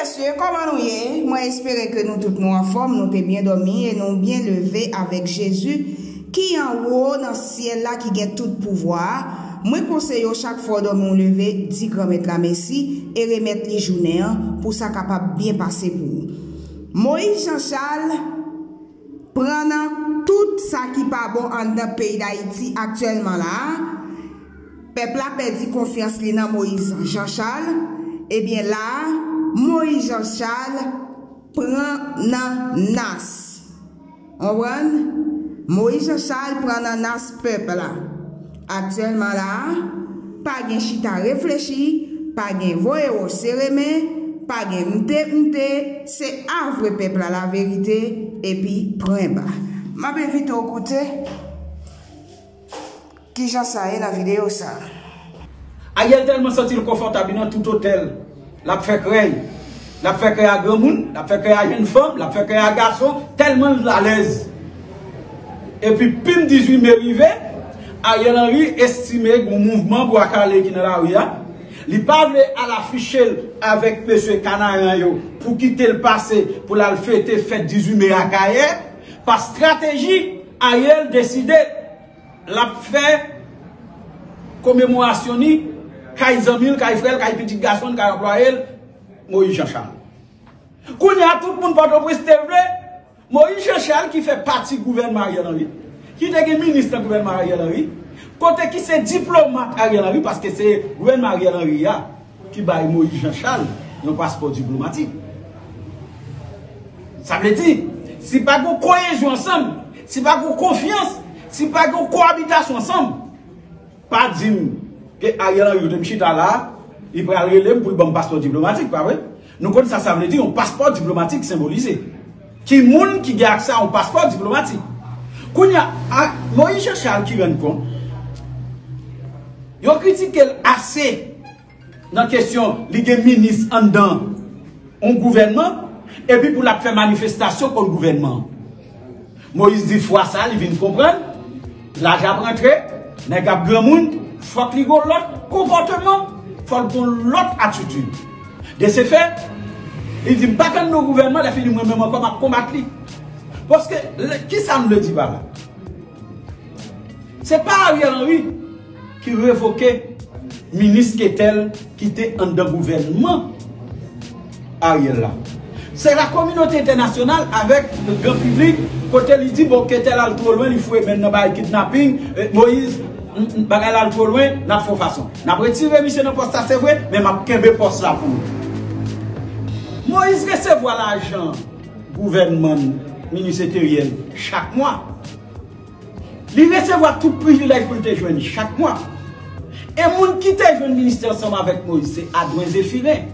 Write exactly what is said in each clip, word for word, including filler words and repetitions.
Mesye, kòman nou ye? Mwen espere ke nou tout nou anfòm, nou te byen dòmi e nou byen leve avèk Jezi ki anwo nan syèl la, ki gen tout pouvwa a. Mwen konseye w, chak fwa w dòmi, w leve, di Granmèt la mèsi e remèt li jounen an pou sa kapab byen pase pou ou. Moyiz Jan Chal pran nan tout sa ki pa bon anndan peyi Dayiti aktyèlman la a. Pèp la pèdi konfyans li nan Moyiz Jan Chal. Ebyen la a, Moyiz Jan Chal pran nan nas. Konprann? Moyiz Jan Chal pran nan nas pèp la. Aktyèlman la a, pa gen chita reflechi, pa gen voye wòch sere men, pa gen mte mte, se avwe pèp la laverite, epi pwen ba. M ap envite w koute kijan sa ye nan videyo sa a. Ariel tèlman santi l konfòtab, li nan tout otèl. L ap fè krèy. L ap fè krèy a granmoun, l ap fè krèy a jenn fanm, l ap fè krèy a gason, tèlman l alèz. Epi pim dizuit me rive, Ariel Henry estime gon mouvman bwa kale ki nan lari a. Li pa vle al afiche l avèk mesye Kanaran yo pou kite l pase pou l al fete fèt dizuit me Akayè. Pa estrateji, Ariel deside l ap fè komemorasyon ni kay zanmi l, kay frè l, kay pitit gason l, kay anplwaye l, Moyiz Jan Chal. Kounye a, tout moun Pòtoprens te vle Moyiz Jan Chal, ki fè pati gouvènman Ariel Henry, ki te gen minis nan gouvènman Ariel Henry, kote ki se diplomat Ariel Henry, paske se gouvènman Ariel Henry a ki bay Moyiz Jan Chal yon paspò diplomatik. Sa vle di, si pa gen koyezyon ansanm, si pa gen konfyans, si pa gen kowabitasyon ansanm, pa di m ke Ariel Henry, kote m chita la, li pral rele m pou l ban m paspò diplomatik, pa vre? Nou konn sa sa vle di, yon paspò diplomatik senbolize. Ki moun ki gen aksè a yon paspò diplomatik? Kounye a, a, Moyiz Jan Chal ki rann kont, yo kritike l ase nan kesyon li gen minis anndan yon gouvènman, epi pou l ap fè manifestasyon kont gouvènman an. Moyiz di fwa sa a, li vin konprann, laj ap rantre, nèg ap granmoun, fòk li gon lòt konpòteman, fòk gon lòt atitid. De se fè, li di, "M pa tann non gouvènman, lè fini mwen menm ankò, m ap konbat li." Paske, lè, kisa m vle di pa la? Se pa Ariel Henry ki revoke minis Ketel ki te anndan gouvènman Ariel la. Se la kominote entènasyonal avèk gran piblik, kote li di, "Bon, Ketel al twò lwen, li foure men l nan bagay kidnaping, eh, Moyiz, m, m, bagay la al twò lwen, n ap fè yon fason. N ap retire misye nan pòs la, se vre, men m ap kenbe pòs la pou nou." Moyiz resevwa lajan gouvènman, minis enteryè chak mwa. Li resevwa tout privilèj pou l te jwenn chak mwa. E moun ki te jwenn ministè ansanm avèk Moyiz se Adwen Zefiren.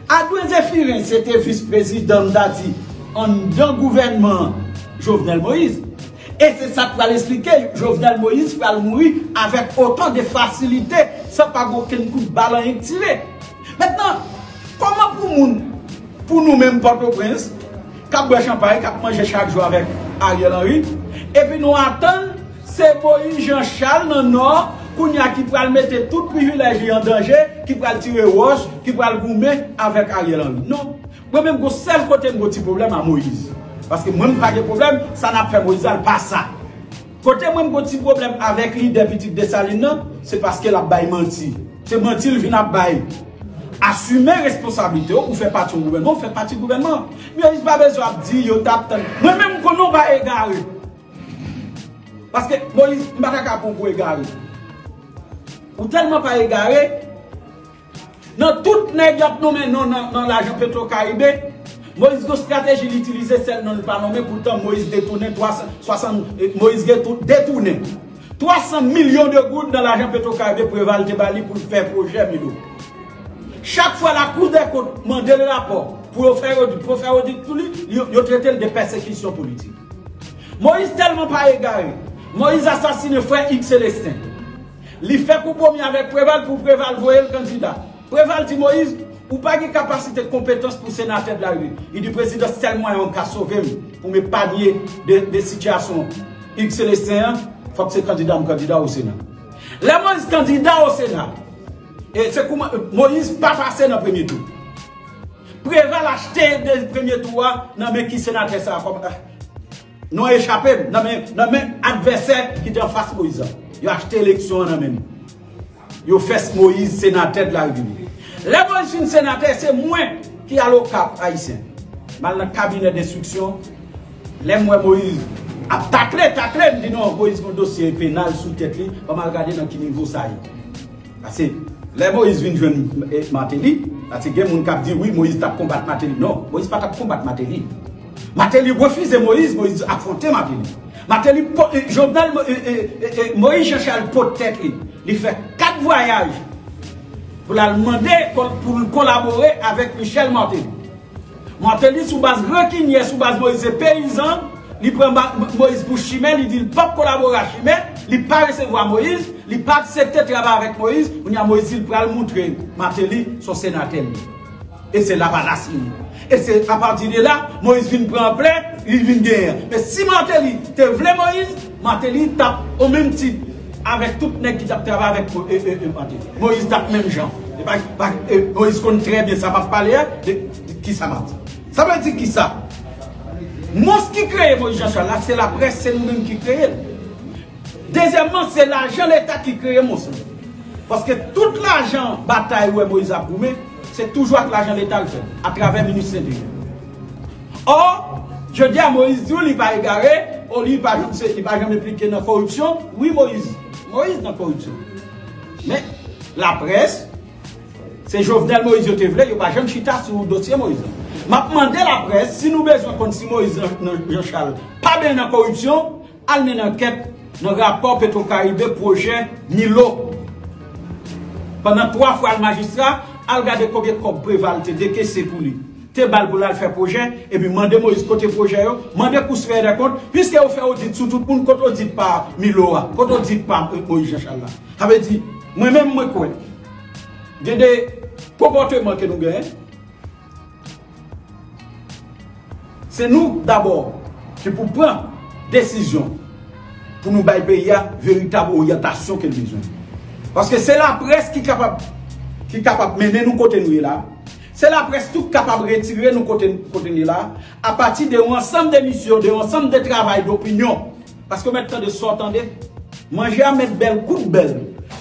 Adwen Zefiren se te vis prezidan, m ta di, anndan gouvènman Jovenel Moïse. E se sa k pral esplike Jovenel Moïse pral mouri avèk otan de fasilite, san pa gen okenn kout bal anyen k tire. Mentnan, kòman pou moun, pou nou menm Pòtoprens, k ap bwè chanpay, k ap manje chak jou avèk Ariel Henry, epi nou atann se Moïse Jean Charles nan Nò, kounye a ki pral mete tout privilèj li an danje, ki pral tire wòch, ki pral goumen avèk Ariel Henry. Non. Mwen menm, gon sèl kote m gon ti pwoblèm a Moïse. Paske mwen, m pa gen pwoblèm, sa n ap fè Moïse a, l pa sa. Kote mwen, m gon ti pwoblèm avèk lidè pitit Desalin nan, se paske l ap bay manti. Se manti l vin ap bay. Asime responsablite w, ou fè pati yon gouvènman, ou fè pati gouvènman. Moïse pa bezwen ap di yo t ap tann. Mwen menm, m konnen w pa egare. Paske Moïse, m pa ta ka pran w pou egare. Ou tèlman pa egare, nan tout nèg y ap nonmen non nan, nan lajan Petro Caribe, Moïse gon estrateji li itilize, sèl non l pa nonmen, poutan Moïse detounen twa san, swasant, eh, Moïse getou-, detounen twa san milyon de goud nan lajan Petro Caribe Preval te ba li pou l fè pwojè Milo. Chak fwa Lakou dè Kont mande l rapò pou yo fè odit, pou yo fè odit pou li, yo, yo trete l de pèsekisyon politik. Moïse tèlman pa egare, Moïse asasinen frè Hugues Célestin. Li fè konpwomi avèk Preval pou Preval voye l kandida. Preval di Moïse, ou pa gen kapasite, konpetans pou senatè de la Repiblik. Li di prezidan, sèl mwayen w ka sove m, pou m epanye de, de sitiyasyon Hugues Célestin an, fòk se kandida m kandida o Sena. Lè Moïse kandida o Sena, e se kouman, Moïse pa pase nan premye tou. Preval achte de premye tou a nan men ki senatè sa a? Kòm non echape m nan men, nan men advèsè ki te anfas Moyiz la. Yo achte eleksyon an nan men m. Yo fè Moyiz senatè de la Repiblik. Lè Moyiz fin senatè, se mwen ki al Okap, Ayisyen. M al nan kabinè denstriksyon. Lè m wè Moyiz ap takle, takle, m di non, Moyiz gen dosye penal sou tèt li, ban m al gade nan ki nivo sa ye. Paske lè Moyiz vin jwenn eh, Martelly, paske gen moun k ap di wi, Moyiz t ap konbat Martelly. Non, Moyiz pa t ap konbat Martelly. Martelly refize Moyiz, Moyiz afwonte Martelly. Martelly, po- eh, Jovenel, Mo- eh, eh, eh, eh, Moyiz Jean Charles pot tèt li. Li fè kat vwayaj pou l al mande kol- pou l kolabore avèk Michel Martelly. Martelly sou baz rankinyè, sou baz Moyiz se peyizan, li pran Moyiz pou chimè, li di l p ap kolabore ak chimè, li pa resevwa Moyiz, li pa aksepte travay avèk Moyiz. Kounye a Moyiz di l pral moutre Martelly se yon senatè li ye. E se Lavalas li ye. E se apati de la, Moyiz vin pran anplè, li vin genyen. Men si Martelly te vle Moyiz, Martelly t ap o menm tit avèk tout nèg ki t ap travay avèk Martelly. Moyiz t ap menm jan. E pa, pa, e, Moyiz konn trè byen sa m ap pale a, de, de ki sa m ap di. Sa vle di ki sa? Mons ki kreye Moyiz Jean Charles la, se laprès, se nou menm ki kreye l. Dezyèmman, se lajan Leta ki kreye mons lan. Paske tout lajan batay ou wè Moyiz ap goumen, se toujou ak lajan Leta l fè, atravè minis enteryè. Ò, jodi a Moyiz di w li pa egare, o li pa janm se, li pa janm enplike nan koripsyon. Wi, Moyiz, Moyiz nan koripsyon. Men, laprès, se Jovenel Moyiz yo te vle, yo pa janm chita sou dosye Moyiz lan. M ap mande laprès, si nou bezwen konn si Moyiz nan, nan Jean Charles pa byen nan koripsyon, al mennen ankèt nan rapò Petwokaribe pwojè Milo. Pandan twa fwa l majistra, al gade konbyen kòb Preval te dekese pou li. Te ba l pou l al fè pwojè, epi mande Moyiz kote pwojè yo, mande Cour supérieure des comptes, piske yo fè odit sou tout moun, kote odit pa Milo a, kote odit pa, eh, Moyiz Jean Charles la. Sa vle di, mwen menm mwen kwè, gen de konpòteman ke nou genyen, se nou dabò ki pou pran desizyon pou nou bay peyi a veritab oryantasyon ke l bezwen. Paske se laprès ki kapab, ki kapab mennen nou kote nou ye la. Se laprès tou kapab retire nou kote, kote nou ye la. Apati de yon ansanm de misyon, de yon ansanm de travay dopinyon. Paske w mèt tande sa w tande. Manje a mèt bèl, kout bèl.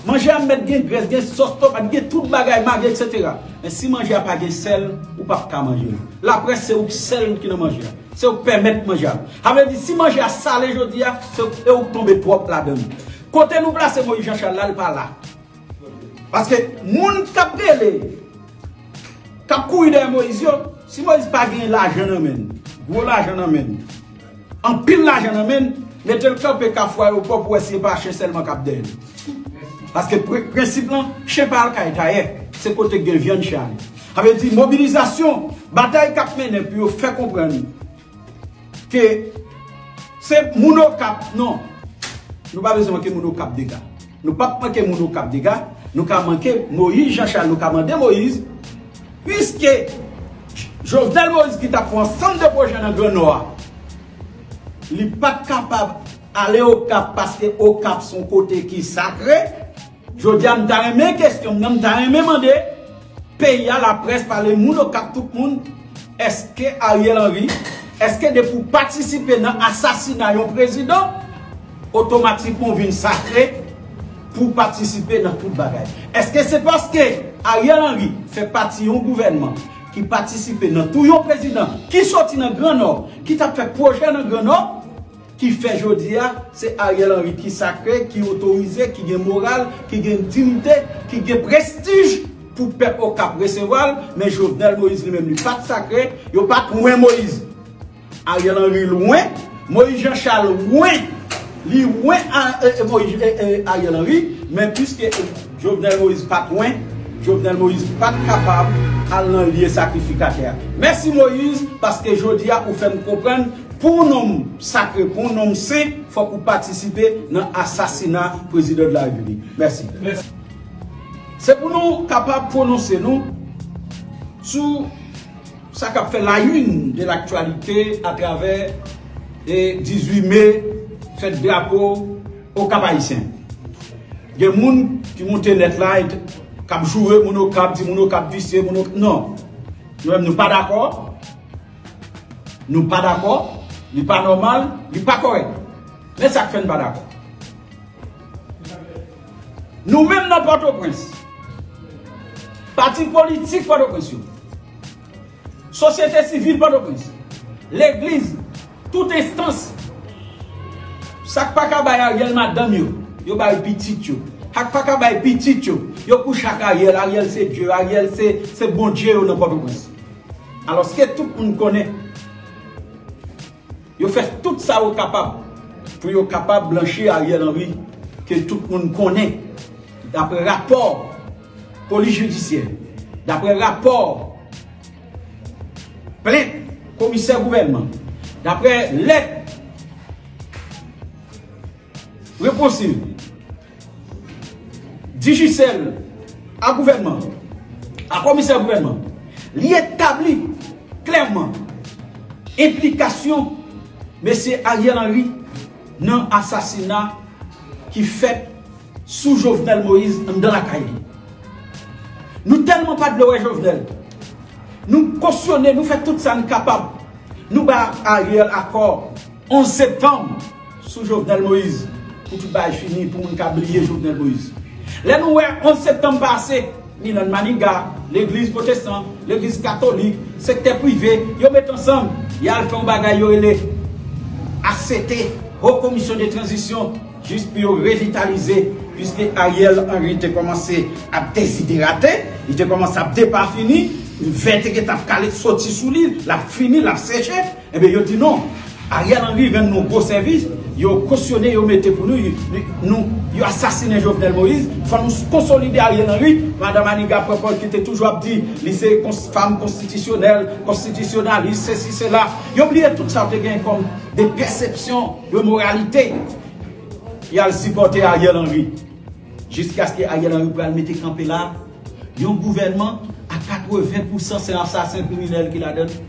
Manje a mèt gen grès, gen sòs tomat, gen tout bagay, magi, etsetera. Men si manje a pa gen sèl, ou p ap ka manje l. Laprès se ou k sèl ki nan manje a. Se ou k pèmèt manje a. Sa vle di, si manje a sale jodi a, se ou, e ou k tonbe twòp ladan l. Kote nou plase Moyiz Jean Charles la, l pa la. Paske moun k ap rele, k ap kouri dèyè Moyiz yo, si Moyiz pa gen lajan nan men l, gwo lajan nan men l, anpil lajan nan men l, mete l kanpe Kafou Ayewopò pou w wè si e pa chen sèlman k ap dèyè l. Paske pre- prensip lan, chen pa al kay tayè, se kote k gen vyann chen ale. Sa vle di mobilizasyon, batay k ap mennen pou yo fè konprann ke se moun Okap, non. Nou pa bezwen manke moun Okap dega. Nou p ap manke moun Okap dega. Nou ka manke Moyiz Jean Charles, nou ka mande Moyiz, piske Jovenel Moïse ki t ap fè ansanm de pwojè nan Gran Nò a, li pa t kapab ale Okap paske Okap se yon kote ki sakre. Jodi a, m ta renmen kesyon m nan, m ta renmen mande peyi a, laprès, pale moun Okap, tout moun, èske Ariel Henry, èske depi w patisipe nan asasina yon prezidan, otomatikman w vin sakre pou w patisipe nan tout bagay? Èske se paske Ariel Henry fè pati yon gouvènman ki patisipe nan touye yon prezidan ki soti nan Gran Nò, ki t ap fè pwojè nan Gran Nò, ki fè jodi a, se Ariel Henry ki sakre, ki otorize, ki gen moral, ki gen diyite, ki gen prestij pou pèp Okap resevwa l, men Jovenel Moïse li menm li pa t sakre, yo pa t wen Moïse. Ariel Henry lwen, Moïse Jean Charles wen, li wen a, e, e, Moïse, e, e, Ariel Henry, men piske Jovenel Moïse pa t wen, Jovenel Moïse pa t kapab al nan lye sakrifikatè a. Mèsi Moïse, paske jodi a ou fè m konprann pou yon nonm sakre, pou yon nonm sen, fòk ou patisipe nan asasina prezidan de la repiblik. Mèsi. Se pou nou kapab pwononse nou sou sa k ap fè la une de l'actualité atravè, e, dizuit me, fèt drapo Okap Ayisyen. Gen moun ki moute nèt la, e t-, k ap joure moun Okap, di moun Okap visye, moun Okap, non. Nou menm nou pa dakò. Nou pa dakò. Li pa nòmal. Li pa kòrèk. Men sa k fè n pa dakò. Nou menm nan Pòtoprens, pati politik Pòtoprens yo, sosyete sivil Pòtoprens, legliz, tout enstans, sa k pa ka bay Ariel madanm yo, yo bay pitit yo. Sa k pa ka bay pitit yo, yo kouche ak Ariel. Ariel se Dye, Ariel se, se Bondye yo nan Pòtoprens. Alòske tout moun konnen, yo fè tout sa yo kapab pou yo kapab blanchi Ariel Henry, ke tout moun konnen, daprè rapò polis jidisyè, daprè rapò plent komisè gouvènman, daprè lèt reponsiv Digicel a gouvènman, a komisè gouvènman, li etabli klèman enplikasyon mesye Ariel Henry nan asasina ki fèt sou Jovenel Moïse anndan lakay li. Nou tèlman pa t vle wè Jovenel. Nou kosyone, nou fè tout sa n kapab. Nou bay Ariel akò onz septanm sou Jovenel Moïse pou tout bagay fini, pou moun ka bliye Jovenel Moïse. Lè nou wè onz septanm pase, ni nan Maniga, legliz pwotestan, legliz katolik, sektè prive, yo met ansanm, y al fè yon bagay yo rele A C T, Haute Commission de Transition, jis pou yo revitalize, piske Ariel Henry te kòmanse ap deziderate, li te kòmanse ap depafini, vè te gentan ap kale soti sou li, l ap fini, l ap seche. Ebyen, yo di non. Ariel Henry rann nou gwo sèvis, yo kosyone, yo mete pou nou, nou, yo asasinen Jovenel Moïse, fò nou konsolide Ariel Henry. Madan Maniga pran pawòl ki te toujou ap di, li se kons-, fanm konstitisyonèl, konstitisyonalis, sesi, sela. Yo bliye tout sa yo te gen kòm de pèsepsyon, de moralite. Y al sipòte Ariel Henry. Jiskaske Ariel Henry pral mete kanpe la, yon gouvènman a katreven pousan se ansasen kriminèl ki ladan l.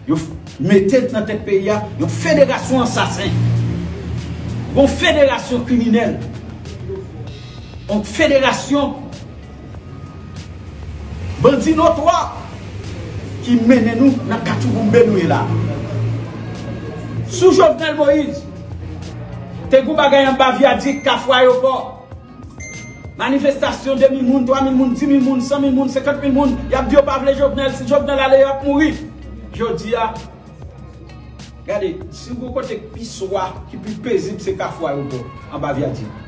Yo f-, mete nan tèt peyi a yon federasyon ansasen, yon federasyon kriminèl, yon federasyon bandi notwa ki mennen nou nan katchouboumbe nou ye la. Sou Jovenel Moïse, te gen yon bagay anba vyadik Kafou Ayewopò. Manifestasyon de mil moun, twa mil moun, di mil moun, san mil moun, senkant mil moun. Y ap di yo pa vle Jovenel. Si Jovenel ale, y ap mouri. Jodi a, gade, si w gen kote k pi swa, ki pi pezib, se Kafou Ayewopò, anba vyadik.